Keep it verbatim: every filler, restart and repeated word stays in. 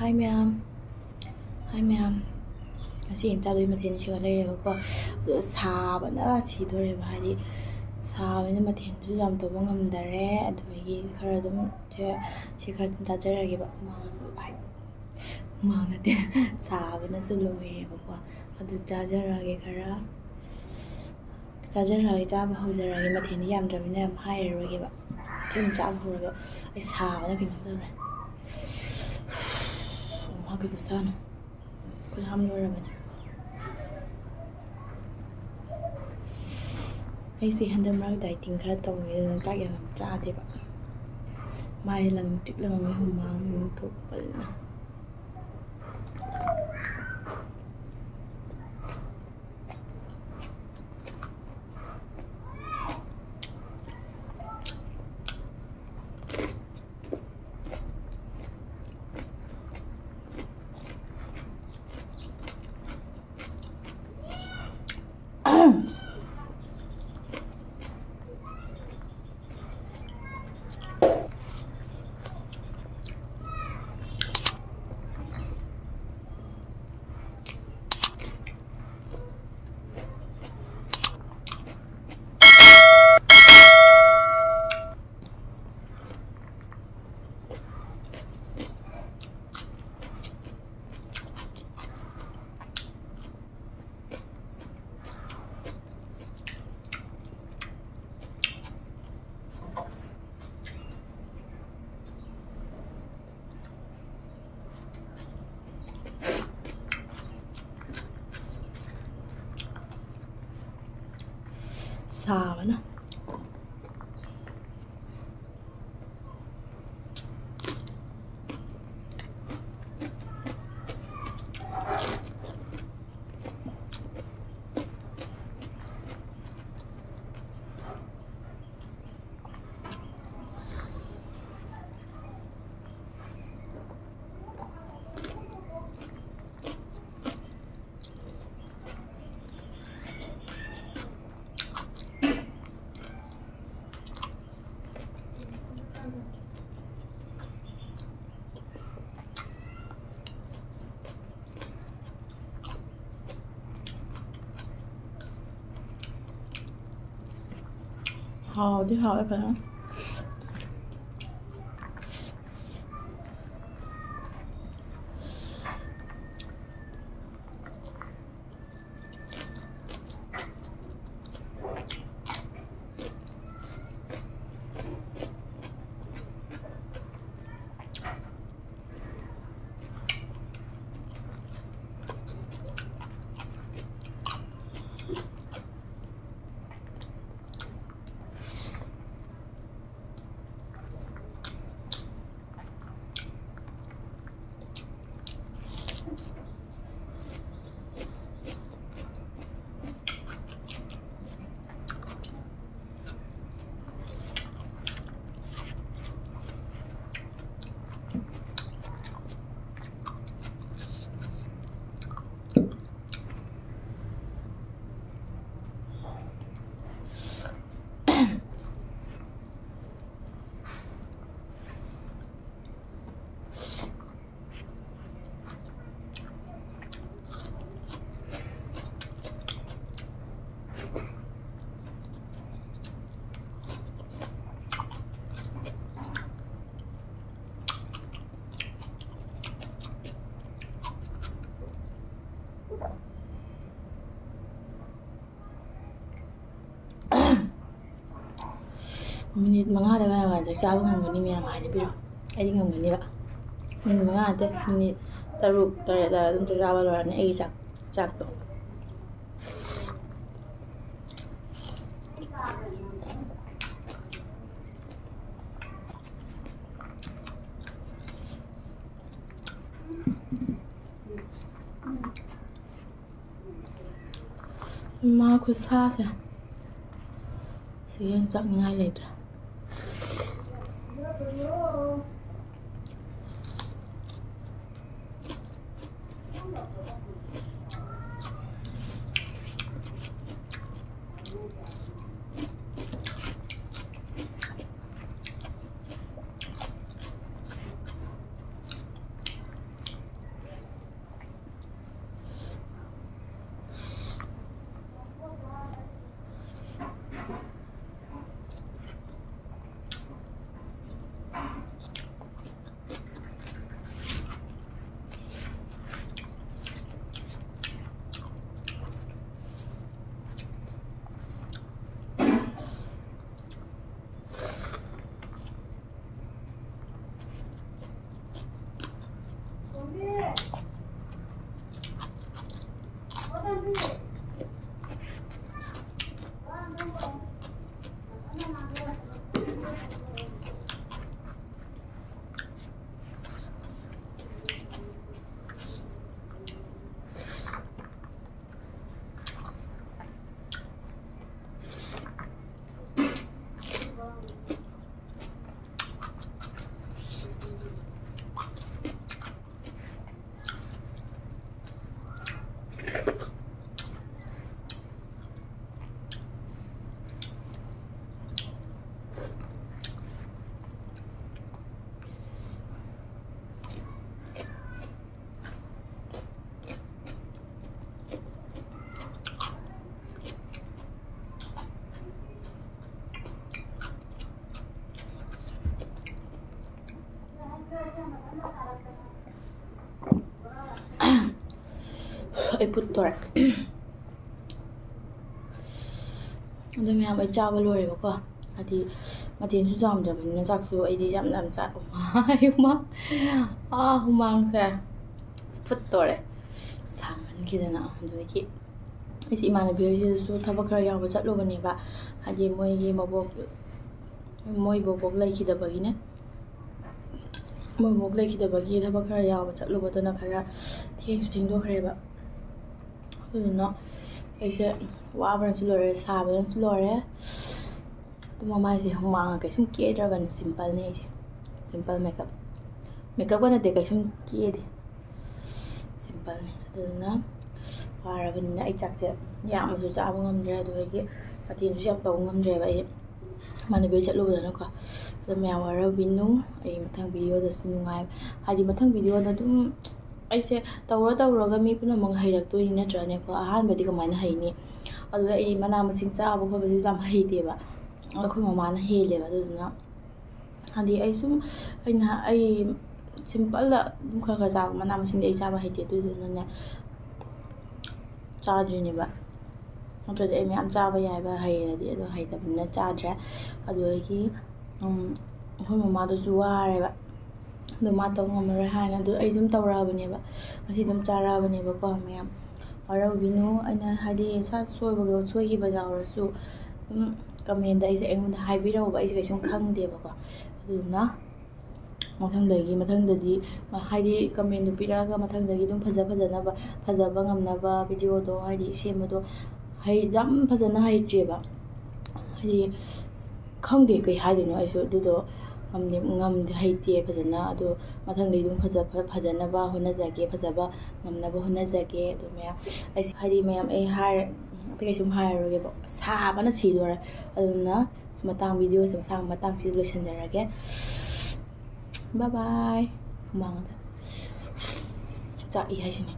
ꯍꯥꯏ ꯃꯌꯥꯝ, ꯍꯥꯏ ꯃꯌꯥꯝ, ꯉꯁꯤ ꯑꯩꯅ ꯆꯥꯗꯣꯏ ꯃꯊꯦꯜꯁꯤꯒ ꯂꯩꯔꯦꯕꯀꯣ꯫ ꯑꯗꯣ ꯁꯥꯕꯅ ꯁꯤꯗꯣꯔꯦꯕ, ꯍꯥꯏꯗꯤ ꯁꯥꯕꯅꯤꯅ ꯃꯊꯦꯜꯁꯨ ꯌꯥꯝ ꯇꯧꯕ ꯉꯝꯗꯔꯦ꯫ ꯑꯗꯨꯗꯒꯤ ꯈꯔ ꯑꯗꯨꯝ ꯁꯦ, ꯁꯤ ꯈꯔ ꯑꯗꯨꯝ ꯆꯥꯖꯔꯒꯦꯕ꯫ ꯍꯨꯃꯥꯡꯁꯨ ꯍꯥꯏꯗꯤ, ꯍꯨꯃꯥꯡ ꯅꯠꯇꯦ, ꯁꯥꯕꯅꯁꯨ ꯂꯣꯏꯔꯦꯕꯀꯣ꯫ ꯑꯗꯨ ꯆꯥꯖꯔꯛꯑꯒꯦ ꯈꯔ꯫ ꯆꯥꯖꯔꯛꯑꯒꯦ, ꯆꯥꯕ ꯍꯧꯖꯔꯛꯑꯒꯦ꯫ ꯃꯊꯦꯜꯗꯤ ꯌꯥꯝꯗ꯭ꯔꯕꯅꯤꯅ ꯌꯥꯝ ꯍꯥꯏꯔꯔꯣꯏꯒꯦꯕ꯫ ꯁꯤ ꯑꯗꯨꯝ ꯆꯥꯕ ꯍꯧꯔꯒ ꯑꯩ ꯁꯥꯕꯅ ꯀꯩꯅꯣ ꯇꯧꯔꯦ꯫ ꯑꯃ ꯀꯩ ꯈꯨꯠꯁꯥꯅꯣ꯫ ꯈꯨꯠ ꯍꯥꯝ ꯂꯣꯏꯔꯕꯅꯦ꯫ ꯑꯩꯁꯦ ꯍꯟꯗꯛ ꯃꯔꯛ dieting ꯈꯔ ꯇꯧꯔꯦ, ꯑꯗꯨꯅ ꯆꯥꯛ ꯌꯥꯝ ꯌꯥꯝ ꯆꯥꯗꯦꯕ꯫ ꯃꯥꯏ ꯂꯪꯇ꯭ꯔꯤꯛ ꯂꯪꯉꯦ, ꯍꯨꯃꯥꯡ ꯑꯗꯨꯝ ꯊꯣꯛꯄꯅꯤꯅ꯫ ꯁꯥꯕꯅ꯫ ꯍꯥꯎꯗꯤ ꯍꯥꯎꯋꯦ ꯐꯖꯅ꯫ ꯃꯤꯅꯤꯠ ꯃꯉꯥꯗ ꯀꯅꯥ ꯀꯅꯥ ꯆꯥꯛ ꯆꯥꯕ ꯉꯝꯒꯅꯤ? ꯃꯌꯥꯝ ꯍꯥꯏꯅꯕꯤꯔꯣ, ꯑꯩꯗꯤ ꯉꯝꯒꯅꯦꯕ꯫ ꯃꯤꯅꯤꯠ ꯃꯉꯥ ꯅꯠꯇꯦ, ꯃꯤꯅꯤꯠ ꯇꯔꯨꯛ ꯇꯔꯦꯠ ꯑꯗꯨꯋꯥꯏ ꯑꯗꯨꯝ ꯆꯥꯛ ꯆꯥꯕ ꯂꯣꯏꯔꯅꯤ ꯑꯩꯒꯤ ꯆꯥꯛ, ꯆꯥꯛꯇꯣ꯫ ꯏꯃꯥ ꯈꯨꯠꯁꯥꯁꯦ꯫ ꯁꯤꯒꯤ ꯍꯦꯟꯅ ꯆꯥꯛꯅꯤꯡꯉꯥꯏ ꯂꯩꯇ꯭ꯔꯦ꯫ ꯑꯩ ꯐꯨꯠꯇꯣꯔꯦ꯫ ꯑꯗꯨ ꯃꯌꯥꯝ ꯑꯩ ꯆꯥꯕ ꯂꯣꯏꯔꯦꯕꯀꯣ꯫ ꯍꯥꯏꯗꯤ ꯃꯊꯦꯜꯁꯨ ꯌꯥꯝꯗ꯭ꯔꯕꯅꯤꯅ ꯆꯥꯛꯁꯨ ꯑꯩꯗꯤ ꯌꯥꯝ ꯌꯥꯝ ꯆꯥ-, ꯍꯨꯃꯥꯡ, ꯍꯨꯃꯥꯡ, ꯑꯥ, ꯍꯨꯃꯥꯡꯁꯦ ꯐꯨꯠꯇꯣꯔꯦ ꯁꯥꯃꯟꯈꯤꯗꯅ꯫ ꯑꯗꯨꯗꯒꯤ ꯑꯩꯁꯦ ꯏꯃꯥꯟꯅꯕꯤ ꯍꯣꯏꯁꯤꯗꯁꯨ ꯊꯕꯛ ꯈꯔ ꯌꯥꯎꯕ ꯆꯠꯂꯨꯕꯅꯦꯕ꯫ ꯍꯥꯏꯗꯤ ꯃꯣꯏꯒꯤ ꯃꯕꯣꯛ, ꯃꯣꯏ ꯕꯣꯕꯣꯛ ꯂꯩꯈꯤꯗꯕꯒꯤꯅꯦ꯫ ꯃꯣꯏ ꯕꯣꯕꯣꯛ ꯂꯩꯈꯤꯗꯕꯒꯤ ꯊꯕꯛ ꯈꯔ ꯌꯥꯎꯕ ꯆꯠꯂꯨꯕꯗꯨꯅ ꯈꯔ ꯊꯦꯡꯁꯨ ꯊꯦꯡꯗꯣꯛꯈ꯭ꯔꯦꯕ꯫ ꯑꯗꯨꯗꯨꯅ ꯑꯩꯁꯦ ꯋꯥꯕꯅꯁꯨ ꯂꯣꯏꯔꯦ, ꯁꯥꯕꯅꯁꯨ ꯂꯣꯏꯔꯦ꯫ ꯑꯗꯨ ꯃꯃꯥꯏꯁꯦ ꯍꯨꯃꯥꯡꯒ ꯀꯩꯁꯨꯝ ꯀꯦꯗ꯭ꯔꯕꯅꯤ, simpleꯅꯦ ꯑꯩꯁꯦ꯫ Simple makeup꯫ Makeupꯀ ꯅꯠꯇꯦ, ꯀꯩꯁꯨꯝ ꯀꯦꯗꯦ꯫ Simpleꯅꯦ꯫ ꯑꯗꯨꯗꯨꯅ ꯋꯥꯔꯕꯅꯤꯅ ꯑꯩ ꯆꯥꯛꯁꯦ ꯌꯥꯝꯅꯁꯨ ꯆꯥꯕ ꯉꯝꯗ꯭ꯔꯦ, ꯑꯗꯨꯗꯒꯤ ꯃꯊꯦꯜꯁꯨ ꯌꯥꯝ ꯇꯧꯕ ꯉꯝꯗ꯭ꯔꯦꯕ ꯑꯩ ꯏꯃꯥꯟꯅꯕꯤ ꯍꯣꯏ ꯆꯠꯂꯨꯕꯗꯅꯀꯣ꯫ ꯑꯗꯣ ꯃꯌꯥꯝ ꯋꯥꯔꯧꯕꯤꯅꯨ꯫ ꯑꯩ ꯃꯊꯪ videoꯗꯁꯨ ꯅꯨꯡꯉꯥꯏ-, ꯍꯥꯏꯗꯤ ꯃꯊꯪ videoꯗ ꯑꯗꯨꯝ ꯑꯩꯁꯦ ꯇꯧꯔ ꯇꯧꯔꯒ ꯃꯤ ꯄꯨꯝꯅꯃꯛ ꯍꯩꯔꯛꯇꯣꯏꯅꯤ ꯅꯠꯇ꯭ꯔꯅꯦꯀꯣ? ꯑꯍꯥꯟꯕꯗꯤ ꯀꯃꯥꯏꯅ ꯍꯩꯅꯤ? ꯑꯗꯨꯗ ꯑꯩ ꯃꯅꯥ ꯃꯁꯤꯡ ꯆꯥꯕ ꯈꯣꯠꯄꯁꯤꯁꯨ ꯌꯥꯝ ꯍꯩꯇꯦꯕ꯫ ꯑꯩꯈꯣꯏ ꯃꯃꯥꯅ ꯍꯦꯜꯂꯦꯕ꯫ ꯑꯗꯨꯗꯨꯅ ꯍꯥꯏꯗꯤ ꯑꯩ ꯁꯨꯝ, ꯑꯩꯅ, ꯑꯩ simpleꯗ ꯑꯗꯨꯝ ꯈꯔ ꯈꯔ ꯆꯥꯕ, ꯃꯅꯥ ꯃꯁꯤꯡꯗꯤ ꯑꯩ ꯆꯥꯕ ꯍꯩꯇꯦ꯫ ꯑꯗꯨꯗꯨꯅꯅꯦ ꯆꯥꯗ꯭ꯔꯤꯅꯦꯕ꯫ ꯅꯠꯇ꯭ꯔꯗꯤ ꯑꯩ ꯃꯌꯥꯝ ꯆꯥꯕ ꯌꯥꯏꯕ, ꯍꯩꯔꯗꯤ꯫ ꯑꯗꯣ ꯍꯩꯇꯕꯅꯤꯅ ꯆꯥꯗ꯭ꯔꯦ꯫ ꯑꯗꯨꯗꯒꯤ, ꯎꯝ, ꯑꯩꯈꯣꯏ ꯃꯃꯥꯗꯨꯁꯨ ꯋꯥꯔꯦꯕ꯫ ꯑꯗꯣ ꯃꯥ ꯇꯧ ꯉꯝꯃꯔꯣꯏ ꯍꯥꯏꯅ ꯑꯗꯨ ꯑꯩ ꯑꯗꯨꯝ ꯇꯧꯔꯛꯑꯕꯅꯦꯕ꯫ ꯉꯁꯤ ꯑꯗꯨꯝ ꯆꯥꯔꯛꯑꯕꯅꯦꯕꯀꯣ ꯃꯌꯥꯝ꯫ ꯋꯥꯔꯧꯕꯤꯅꯨ꯫ ꯑꯩꯅ ꯍꯥꯏꯗꯤ ꯁꯣꯏꯕ, ꯁꯣꯏꯈꯤꯕ ꯌꯥꯎꯔꯁꯨ ꯑꯗꯨꯝ commentꯗ ꯑꯩꯁꯦ, ꯑꯩꯉꯣꯟꯗ ꯍꯥꯏꯕꯤꯔꯛꯎꯕ꯫ ꯑꯩꯁꯦ ꯀꯩꯁꯨꯝ ꯈꯪꯗꯦꯕꯀꯣ꯫ ꯑꯗꯨꯗꯨꯅ ꯃꯊꯪꯗꯒꯤ, ꯃꯊꯪꯗꯗꯤ ꯍꯥꯏꯗꯤ commentꯗꯨ ꯄꯤꯔꯛꯑꯒ ꯃꯊꯪꯗꯒꯤ ꯑꯗꯨꯝ ꯐꯖ ꯐꯖꯅꯕ, ꯐꯖꯕ ꯉꯝꯅꯕ videoꯗꯣ ꯍꯥꯏꯗꯤ ꯁꯦꯝꯕꯗꯣ ꯍꯩ-, ꯌꯥꯝ ꯐꯖꯅ ꯍꯩꯇ꯭ꯔꯦꯕ꯫ ꯍꯥꯏꯗꯤ ꯈꯪꯗꯦ ꯀꯩ ꯍꯥꯏꯗꯣꯏꯅꯣ ꯑꯩꯁꯨ꯫ ꯑꯗꯨꯗꯣ ꯉꯝꯗꯦ, ꯉꯝꯗꯦ, ꯍꯩꯇꯦ ꯐꯖꯅ꯫ ꯑꯗꯣ ꯃꯊꯪꯗꯩ ꯑꯗꯨꯝ ꯐꯖ-, ꯐ-, ꯐꯖꯅꯕ ꯍꯣꯠꯅꯖꯒꯦ, ꯐꯖꯕ ꯉꯝꯅꯕ ꯍꯣꯠꯅꯖꯒꯦ꯫ ꯑꯗꯣ ꯃꯌꯥꯝ, ꯑꯩꯁꯦ ꯍꯥꯏꯗꯤ ꯃꯌꯥꯝ ꯑꯩ ꯍꯥꯏꯔ-, ꯑꯇꯩ ꯀꯩꯁꯨꯝ ꯍꯥꯏꯔꯔꯣꯏꯒꯦꯕ, ꯁꯥꯕꯅ ꯁꯤꯗꯣꯔꯦ꯫ ꯑꯗꯨꯅ ꯃꯇꯥꯡ, videoꯁꯦ ꯃꯇꯥꯡ, ꯃꯇꯥꯡꯁꯤꯗ ꯂꯣꯏꯁꯤꯟꯖꯔꯒꯦ꯫ Bye bye꯫ ꯍꯨꯃꯥꯡꯗ ꯆꯥꯛꯏ ꯍꯥꯏꯁꯤꯅꯦ꯫